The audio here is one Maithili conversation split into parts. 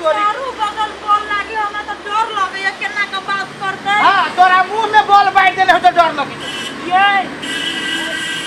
तोरी चारू बगल बॉल लागे, हमरा तऽ डर लगैया केना के बात करतै। हाँ, तोरा मुंह में बॉल बांट देले हो तो डर लगे। ये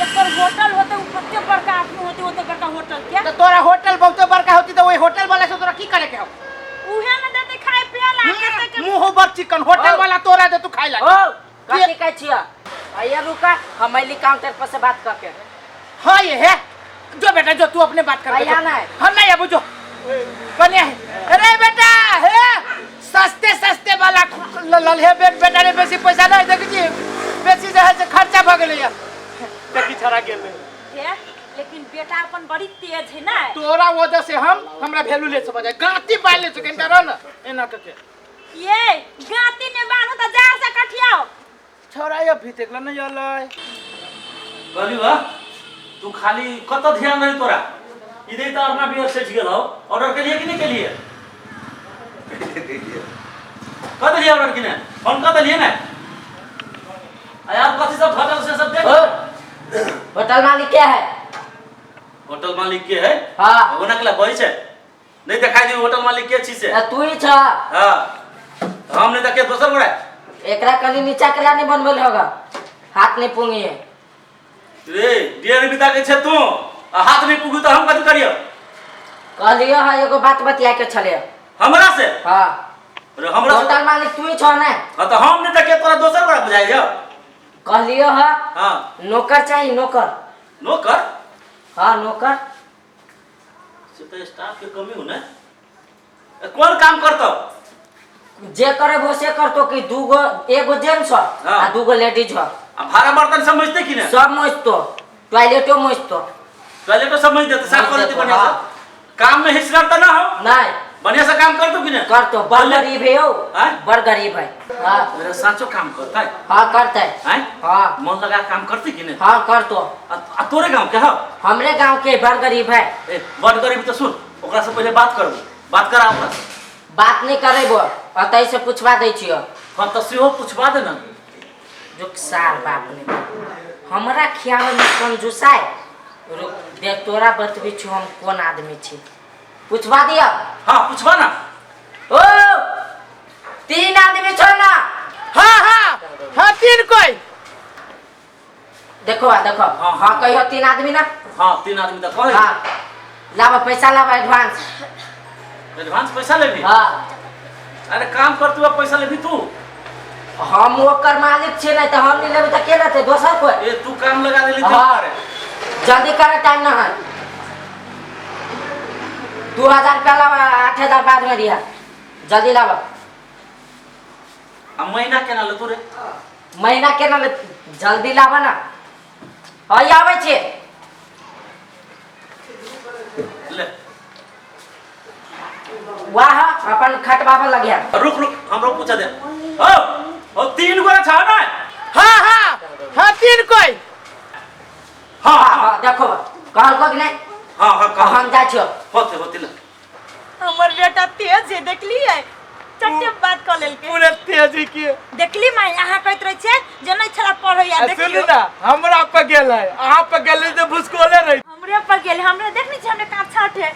एकर होटल होते, उ कते बड़का आदमी होते ओते बड़का होटल के। तो तोरा होटल बहुते बड़का होती तो वही होटल वाला से तोरा की करे के हो? उहे में देते खाए पिए ला कते के। मुंह बर चिकन होटल ओ। वाला तोरा दे तू खाए ला। ओ कथी कहै छियै? आइए रुका, हम अयली काउंटर पर से बात कऽ के। हाँ, ये है जो बेटा, जो तू अपने बात कर। भैया नहीं। हम नहीं आबू, जो कन्या है। अरे बेटा हे, सस्ते सस्ते वाला ललहे बेट बेटा रे, बेसी पैसा नहीं देखी छी, बेसी जे है से खर्चा भ गेलै यार। देखी छड़ा गेल। हे, लेकिन बेटा अपन बड़ी तेज है ना। तोरा वजह से हम हमरा वैल्यू ले समझ गाती पाल ले सके रह ना एना करके। ये गाती ने बान्हू त जार से कठियाओ। छोरा ये भी देखला नहीं अलै। कहली बा तू खाली कत ध्यान रही तोरा इधर तो अपना बियर सेट गेल हो। ऑर्डर के लिए कि नहीं के लिए कत लिए ऑर्डर कि नहीं फोन कत लिए ना आ यार, कथी सब होटल से सब देख। ओ होटल मालिक के है? होटल मालिक के है? हाँ। ओना के ला छै नहीं देखाई दी होटल मालिक के छी से? आ, तू ही छ। हाँ, हम नहीं देखे दोसर गोड़ा। एकरा कनी नीचा के ला नहीं बनबल होगा, हाथ नहीं पुंगी है। रे डेढ़ बिता के छे तू आ हाथ नहीं पुगू तो हम कथी करियो? कहलियो है एगो बात बतिया के छले। हमरा से? हाँ। अरे हमरा से? होटल मालिक तू ही छ ना। हाँ, तो हम नहीं देखे तोरा दोसर गोड़ा बुझाई जो। कहलियो है। हाँ। नौकर चाहिए, नौकर। नौकर? हाँ, नौकर। से तो स्टाफ के कमी हो ना। ए, कौन काम करतो? जे करे वो से करतो कि दूगो एगो जेंट्स हो हाँ। आ दूगो लेडीज हो। आ भाड़ा बर्तन समझते कि ना? सब मोजतो, टॉयलेटो मोजतो। टॉयलेटो समझ देते, साफ कर देते। मोज देतो, बढ़िया से। हाँ। काम में हिस्सा तो ना हो? नहीं। बढ़िया से काम कर दो कि ना? करतो, बड़ गरीब है हो। हाँ? बड़ गरीब है, हाँ। मेरा साचो काम करता है? हाँ, करता है। हैं? हाँ। मन लगा काम करते कि नहीं? हाँ, करतो। आ तोरे गांव के हो? हमरे गांव के, बड़ गरीब है। ए बड़ गरीब तो सुन, ओकरा से पहले बात करबो, बात करा ओकरा से। बात नहीं करेबो, अतै से पूछवा दै छियो। हाँ, तो सेहो पूछवा दे ना। जो सार बाप ने हमरा खियावे में कंजूसाय। रुक देख, तोरा बतबी छु हम कोन आदमी छी। पूछवा दिया। हाँ, पूछवा ना। ओ तीन आदमी छो ना? हाँ हाँ हाँ, तीन कोई। देखो आ देखो। हाँ। हाँ, कहियो तीन आदमी ना। हाँ, तीन आदमी तो कहे। हाँ, लावा पैसा, लावा एडवांस। एडवांस पैसा लेबी? हाँ। अरे काम कर तू, अब पैसा लेबी तू? हम ओकर मालिक छी नहीं तो हम नहीं लेबै तऽ के लेतै दोसर कोई? ए तू काम लगा देली तो। हाँ। जल्दी करे, टाइम ना है। 2000 रुपया लावा, 8000 बाद में दिया, जल्दी लावा। आ महीना केना लेतू रे? महीना केना ले, जल्दी लावा ना। हाँ, आबै छी। ले। वाह, अपन खटबाबऽ लगिया। रुक रुक, हमरो पूछा दे। ओ ओ तीन गोरा छा ना? हाँ हाँ हाँ, तीन कोई। हाँ हाँ। हाँ, देखो, कहलको कि नहीं? हाँ हाँ, कह। हम जाइ छियो। होते होते ले। हमर बेटा तेज है, देखलियै चट्टे बात कऽ लेलकै। पूरे तेजी के। देखली माय, अहाँ कहैत रहै छियै जे नहि छला पढ़ैया। आ देखियौ सुनू ना, हमरा पर गेल है, अहाँ पर गेल है तो भुसकोले रही। हमरे पर गेल, हमरे देखनी छी, हमरे काँप छाट है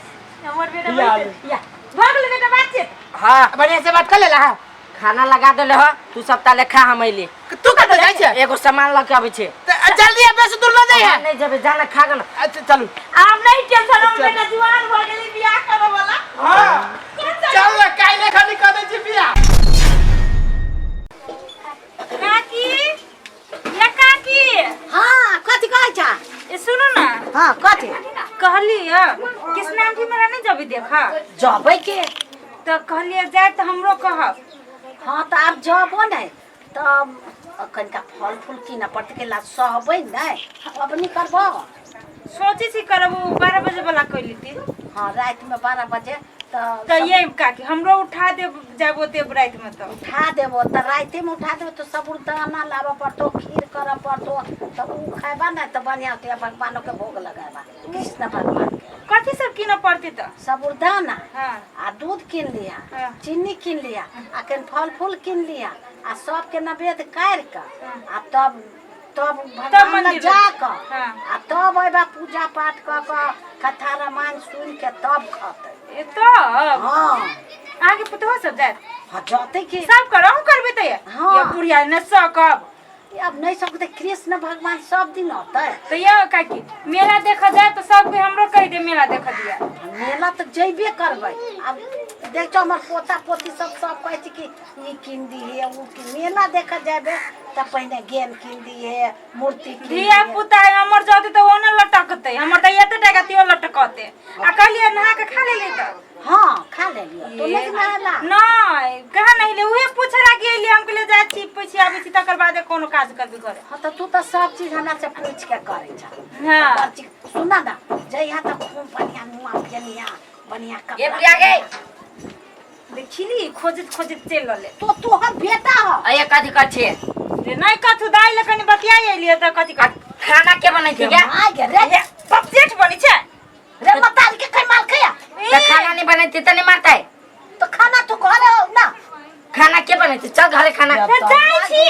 हमर बेटा। या। बड़ी तेज। या भऽ गेलै बेटा बातचीत? हाँ, बढ़िया से बात कर लेला। हाँ। खाना लगा देले हो, तू सब ताले खा, हम अइली। तू कतऽ जाइ छै? एगो सामान लऽ के अबै छै। तऽ जल्दी आ, बेसी दूर न जाइ है। नहि जेबै, जा ना खा गे ना। अच्छा, चलू। आब नहीं टेंशन, हमर बेटा जुआन भऽ गेलै, बियाह करऽ वाला। हाँ, चल ना, काल्हि खाली कऽ दै छी बियाह। काकी, या काकी। हाँ, कथी कहै छा? ए सुनू ना। हाँ, कथी? कहलियै कृष्णा आंटी मेरा नहीं जबी देखा? जबै के। तऽ कहलियै जाय तऽ हमरो कहब। हाँ, तऽ आब जबो नहि तऽ कनिका फल फूल कीनऽ पड़तै, केला सहबै नहि, अब नहि करबो। सोचै छी करब, ओ 12 बजे वाला कऽ लेती। हाँ, रातिमे 12 बजे तऽ। तऽ ये काकी, हमरो उठा देब, जाब ओते रातिमे तऽ। उठा देबो तऽ रातिमे उठा देबो तऽ साबुदाना लाबऽ पड़तौ, खीर करऽ पड़तौ, तऽ उ खयबा ने तऽ बढ़िआँ होतै। आ भगवानोके भोग लगेबा, कृष्ण भगवानके। कथी सब कीनऽ पड़तै तऽ? साबुदाना हाँ। आ दूध कीन लिहा। हाँ। चीनी कीन लिहा आ कनि फल फूल कीन लिहा आ सबके नैवेद्य काटि कऽ आ तब तब भगवान लग मंदिर जा कऽ हाँ। आ तब अयबा, पूजा पाठ कऽ कऽ कथा रामायण सुनि के तब खतै। ए तब हाँ। अहाँके पुतहु सब जायत? हाँ जते की सब कर अहूँ करबै तऽ? हाँ। ये बुढ़िया ने सकब। अब नहीं सकते, कृष्ण भगवान सब दिन होते। तऽ यौ काकी, मेला देखऽ जायब तऽ सब कोई हमरो कहि दे मेला देखऽ दिया। मेला तऽ जैबे करबै। अब देख छौ हमर पोता पोती सब सब कहै छै कि ई कीन दिहे ऊ कीन। मेला देखऽ जेबै तऽ पहिने गेन कीन दिहे, मूर्ति कीन धिया दिहे। पुता हमर जते तऽ ओने लटकतै, हमर तऽ एते टाका त्यो लटकतै। आ कहलियै नहा के खा लेलियै तऽ? हाँ खा लेलियै। तो नहीं नहेला? नहीं, कहाँ नहेलियै, उहे पूछे लागी एलियै। हम कहलियै जाइ छी पूछि आबै छी, तकर बाद कोनो काज करबै घरे। हाँ तऽ तू तऽ सब चीज हमरा से पूछ के करै छ। हाँ। सुना ना, जइहा तऽ खूब बढ़िया नुआ पेनिया, बढ़िया कपड़ा। ये बुढ़िया गे। देखिली खोजत खोजत चलि रहलै। तो तोहर बेटा हो। अये कथी कह छे? रे नहीं कथू, दाइ लए कनि बतिया एलियै तऽ कथी कह। खाना के बनै छै गे? माय गे रे। बाप जेठ बनै छै। रे बताल के कई माल खैया। तऽ खाना नहीं बनै छै तऽ नहीं मारतै? तो खाना तू घरे हो ना। खाना के बनै छै? चल घरे खाना। तऽ जाइ छी।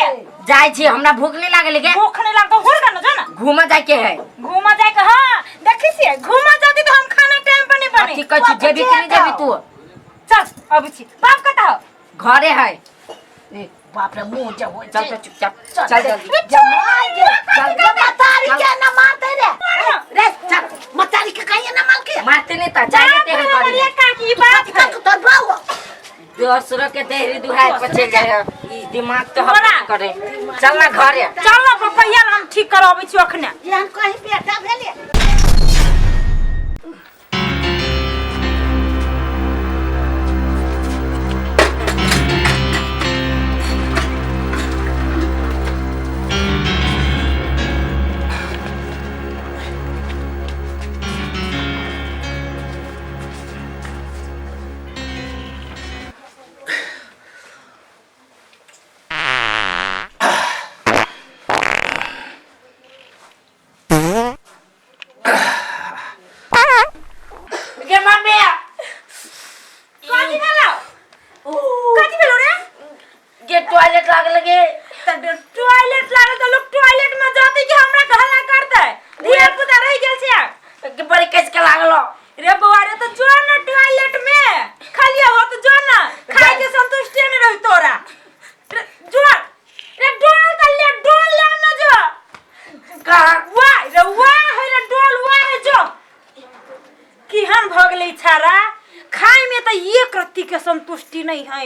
जाइ छी, हमरा भूख नहीं लागल गे। भूख नहीं लागल हुर न जो ना। घूमऽ जाय के है। घूमऽ जाय के? हाँ देखै छियै, घूमऽ जाती तऽ हम खाना टाइम पर नहीं बने। कथी कहै छी, जेबी कि नहीं जेबी तू? चल अबै छी। बाप कतऽ हो? घरे है। ए बाप रे, मुंह जे होय चल छै। तऽ चुपचाप चल जल्दी। जमाय गे। चल। रे मतारी के ना मारते रे। रे चल, मतारी के कहिए ना माल के। मारते नहीं तऽ जाय बाप लेते हैं रे, हमर करी। ये काकी बात है। कथी तोर बाऊ? दोसरो के देहरी दुहाई पर चल जाए, ई दिमाग तो हम तोरा। करे। चल ना घरे। चल ना कहिया हम ठीक कराबै छी अखने। एहन कहीं बेटा भेले। गे मम्मी। कथी भेलौ? कथी भेलौ रे? गे टॉयलेट लागल गे। तऽ टॉयलेट लागल तऽ लोक टॉयलेट में जाते कि हमरा हल्ला करतै? धिया पुता रहि गेल छै। गे बड़ी कस के लागलो। रे बौआ रे, तऽ जो ना टॉयलेट में खाली हो तऽ जो ना, खाय के संतुष्टि नहीं रही तोरा। रे जो रे, डोल तऽ ले, डोल ले ना जो। कहाँ? वाह रे वाह है रे, डोल वाह है जो। केहन भऽ गेलै छाड़ा, खाय में तऽ एक रत्ती के संतुष्टि नहीं है।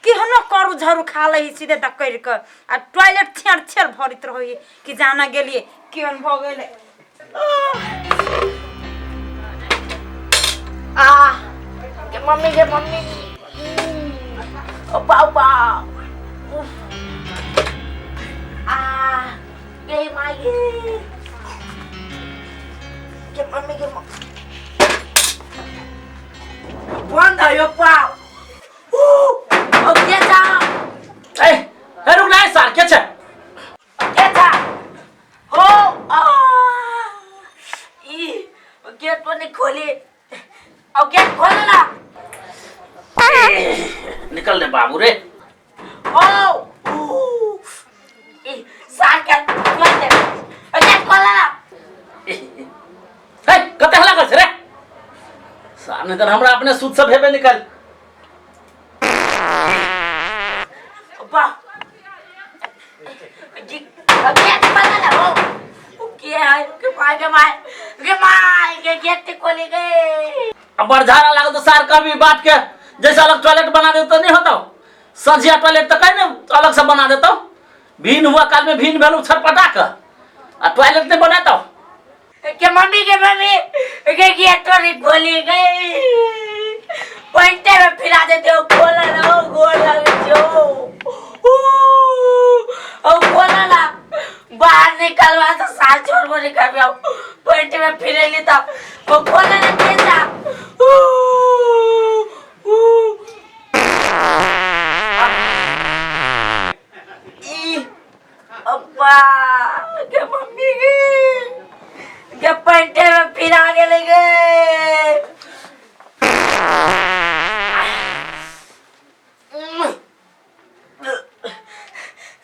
केहनो करू झरू खा लै सीधे दऽ करि कऽ आ टॉयलेट छेड़ छेड़ भरैत रहै कि जाना गेलियै। केहन भऽ गेलै। आ गे मम्मी, गे मम्मी, ओ बाबा, उफ, आ गे माय गे, गे मम्मी, गे मम्मी, बंद है यो पाव। ऊ ओ के जा। ए ए रुक ना सार, के छै? के जा हो आ ई गेट पर नहीं खोली, और गेट खोल ना। निकल दे बाबू रे। ओ ऊ ई सार के खोल दे, गेट खोल ना। हे, कते हल्ला कर छै रे सार, नहीं तऽ हमरा अपने सूद से भेबे निकल। वाह जी, गेट खोल ना। ओ के है? के my, के my, के my के गेट खोली गए। अब बरझारा लागल तो सार कभी बात के जैसे अलग टॉयलेट बना दे तो नहीं होता? संझिया टॉयलेट तो कहीं ना अलग से बना देता। भीन हुआ काल में भीन भेलू छटपटा के आ टॉयलेट नहीं बनाता। के मम्मी, के मम्मी, के गेट तो नहीं खोली गई, पॉइंटे में फिरा देते हो। खोला ना हो, गोर लगे छो। ओ खोला ना, बाहर निकलवा तो साल छोड़ को निकल गया। पॉइंटे में फिरे ली तो वो खोला ना तेजा। ऊ ऊ ई अब्बा, के मम्मी के पैंटे में फिरा गेले गे।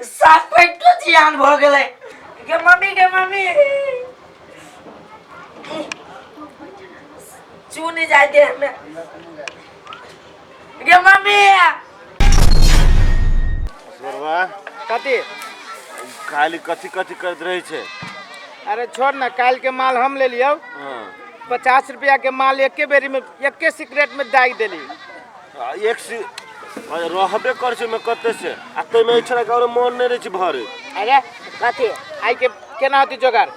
साफ पैंटो जियान भऽ गेलै। गे मम्मी, गे मम्मी, चू नहीं जाय देह में। गे मम्मी। बरवा कथी काली कथी कथी करत रहे छे? अरे छोड़ ना, काल के माल हम ले लियो। हाँ। 50 रुपया के माल एके बेरी में एके सिगरेट में दाग देली। एक सी रहबे कर छे में कते से आ ते में छड़ा के और मन नहीं रहे छे भरे। अरे कथी आई के केना होती जोगार?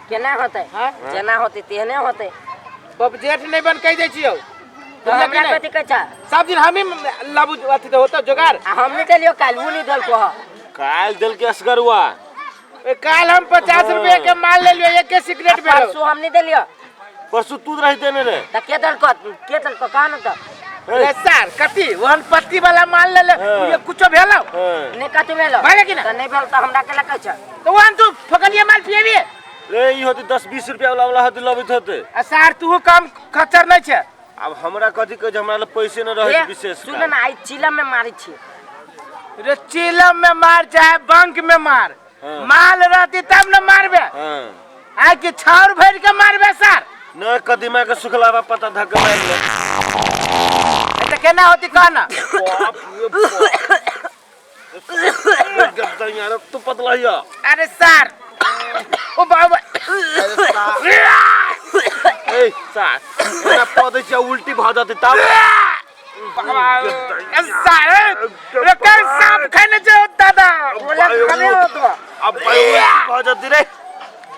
केना होते? हां जेना होते तेहने होते। बब जेठ नहीं बन कह दे छियो। तो हमरा कथी कहै छ? सब दिन हम ही लाबू अथी तो होता जोगार। आ हम नहीं देलियो काल, उ नहीं देलको ह। काल देल के असगरुआ। ए काल हम 50 रुपया के माल ले लियो एके सिगरेट में। परसों हम नहीं देलियो। परसों तू रह देने रे। त के देलको? के देलको कहा न त? अरे सर कथी वहन पत्ती वाला माल ले ले, ये कुछो भेलो नहीं? कथी भेलो? भेले कि ना? त नहीं भेल त हमरा के लगै छ? तो वहन तू फकलिया माल पिएबी रे। ई होती 10-20 रुपया वाला वाला होती लबित होते। आ सर तू कम खच्चर नहीं छे। अब हमरा कथी कहै छै, हमरा ल पैसे न रहे विशेष। सुन ना, आई चिलम में मारै छी। रे चिलम में मार चाहे बंक में मार, माल रहती तब न मारबे। हां आ के छाउर भर के मारबे सर। न कदीमा के सुखलावा पता धक्का मार ले। त केना होती कहना? बाप रे बाप, गद्दा यार तू पतला हिया। अरे सर ओ बाबा। ए सर एना पदै छै उल्टी भ जतै तब। सर रे कर सांप खाने जो दादा बोला खाने हो तो अब भाई उल्टी भ जतै रे।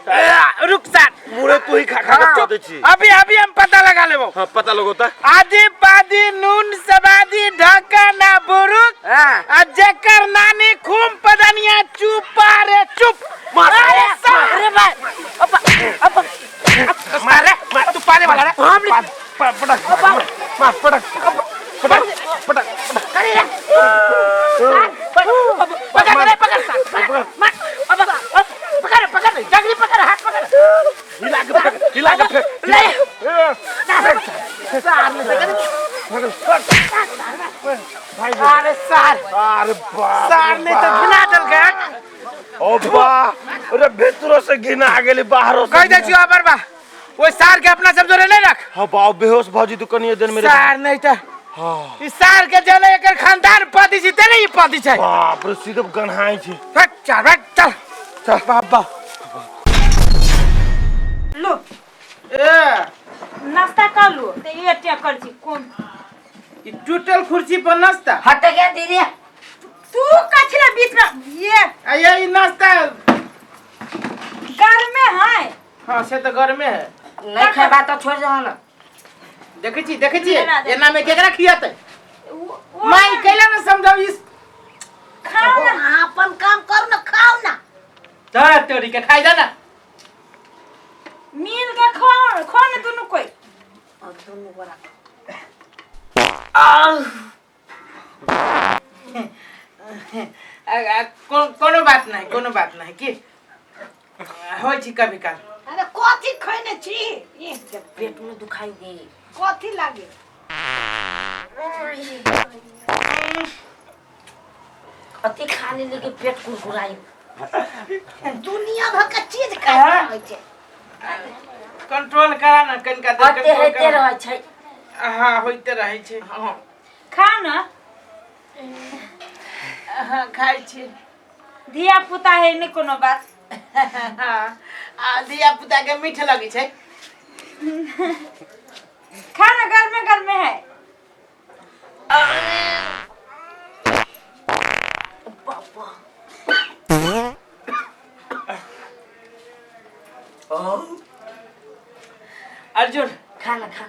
रुक सर, मुरे तू ही खा खा के पदै छी। अभी अभी हम पता लगा लेबो। हां पता लगोता। आदि पादी नून सबादी ढकना बुरुक आ जेकर नानी खूम पदनिया चुपा रे चुप। अरे सर अरे भाई अपा अपा मार रे मार, तू पाने वाला रे। पटक मार पटक पटक पटक करे रे पकड़ रे पकड़ सर मार अब पकड़ पकड़ जगरी पकड़ हाथ पकड़ हिला के पकड़ हिला के फेंक ले सर भाई। अरे सर अरे बाप सर नहीं तो घिना डल गया। ओ बा अरे भीतरो से घिना आ गेली बाहरो से। कह दे छियो अबर बा ओइ सार के अपना सब जोरे नहीं रख। हां बाप बेहोश भजी तू कनिए दिन मेरे सार नहीं त हां ई सार के जने एकर खानदान पदी छी ते नहीं पदी छै। बाप रे सीधे गन्हाई छी। हट चल हट चल चल बाबा लो ए नाश्ता कर लो ते ये टेकर छी कोन ई टूटल कुर्सी पर नाश्ता। हट गया दीदी तू कथी बीच में ये आ ये ई नाश्ता गर्मे है। हां से तो गर्मे है। नहीं खेबा तो छोड़ दो ना। देखै छी देखै छी एना में केकरा खियाते माई कैला ना समझाउ इस। खाओ ना अपन काम करू ना खाओ ना। धर तोरी के खाइ जा ना मिल के खाओ खो ना दुनु कोई और दुनु गोरा कोनो बात नहीं, कोनो बात नहीं की होय छी कभी काल। अरे कथी खैने छी? पेट में दुखाई गई। कथी लागे? अति खाने लेके पेट कुरकुराई। दुनिया भर के चीज खाइ छै। कंट्रोल करा ना कनका दे कंट्रोल होइते रहै छै। हां होइते रहै छै। हां खा ना। हां खाइ छी। धिया पुता है नहीं कोनो बात। आ धिया पुता के मीठ लगै छै। खाना गर्मे गर्मे है। अर्जुन खाना खा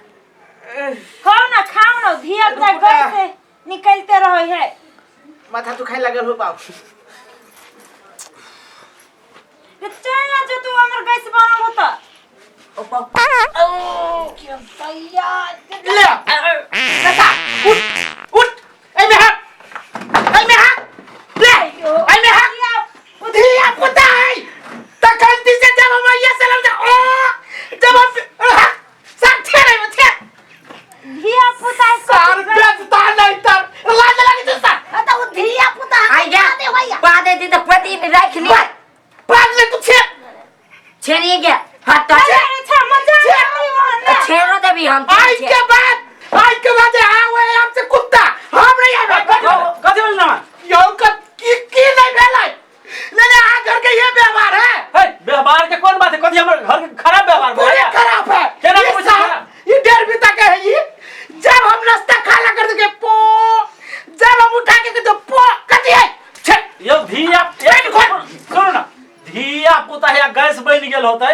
खाओ ना खाओ ना धिया पुता गए से निकलते रहो है। माथा दुखाए लागल हो बाबू। रे चल ना जो तू हमर गैस बनल होता। ओ बाप ओ के तैयार ले बेटा उठ उठ ए में हाथ ए में हाथ ले ए में हाथ धिया पुता है तखन से जब हम ये से लग जा ओ जब हम सब छेड़े में छे धिया पुता सार बेचता नहीं तर लाज लगी तो सर त उ धिया पुता आई जा दे भैया बादे दी त पति में राख ली पाग ले तू छे छेड़िए गया हां तो अरे अच्छा मजा आ रही छेड़ो देबी हम आई के बाद आवे हमसे कुत्ता होतै।